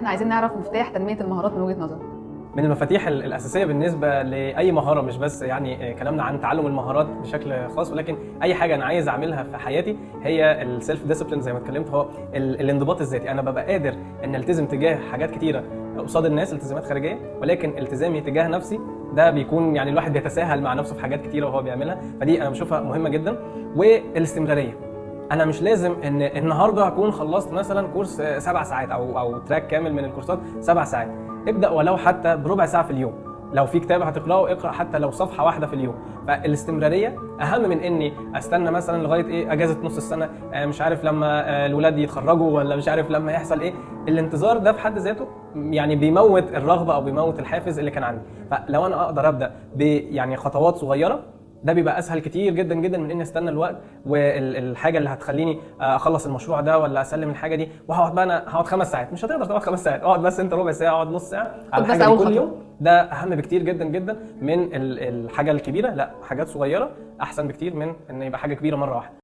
احنا عايزين نعرف مفتاح تنمية المهارات من وجهه نظرك. من المفاتيح الاساسية بالنسبة لاي مهاره، مش بس يعني كلامنا عن تعلم المهارات بشكل خاص، ولكن اي حاجة انا عايز اعملها في حياتي، هي ال self discipline. زي ما اتكلمت، هو الانضباط الذاتي. انا ببقى قادر ان التزم تجاه حاجات كتيرة قصاد الناس، التزامات خارجيه، ولكن التزامي تجاه نفسي ده بيكون يعني الواحد بيتساهل مع نفسه في حاجات كتيرة وهو بيعملها، فدي انا بشوفها مهمة جدا. والاستمراريه، انا مش لازم ان النهارده هكون خلصت مثلا كورس 7 ساعات او track كامل من الكورسات 7 ساعات. ابدا ولو حتى بربع ساعة في اليوم. لو في كتاب هتقراه، اقرا حتى لو صفحة واحدة في اليوم. فالاستمراريه اهم من اني استنى مثلا لغاية ايه، اجازه نص السنه، مش عارف لما الولاد يتخرجوا، ولا مش عارف لما يحصل ايه. الانتظار ده في حد ذاته يعني بيموت الرغبة او بيموت الحافز اللي كان عندي. فلو انا اقدر ابدا ب يعني خطوات صغيره، ده بيبقى اسهل كتير جدا جدا من اني استنى الوقت والحاجة اللي هتخليني اخلص المشروع ده ولا اسلم الحاجة دي، وهقعد بقى انا هقعد 5 ساعات. مش هتقدر تقعد 5 ساعات، اقعد بس انت ربع ساعه، اقعد نص ساعة على خد بس الحاجة دي أول كل خطوة. يوم. ده اهم بكتير جدا جدا من الحاجة الكبيره. لا، حاجات صغيرة احسن بكتير من ان يبقى حاجة كبيرة مرة واحده.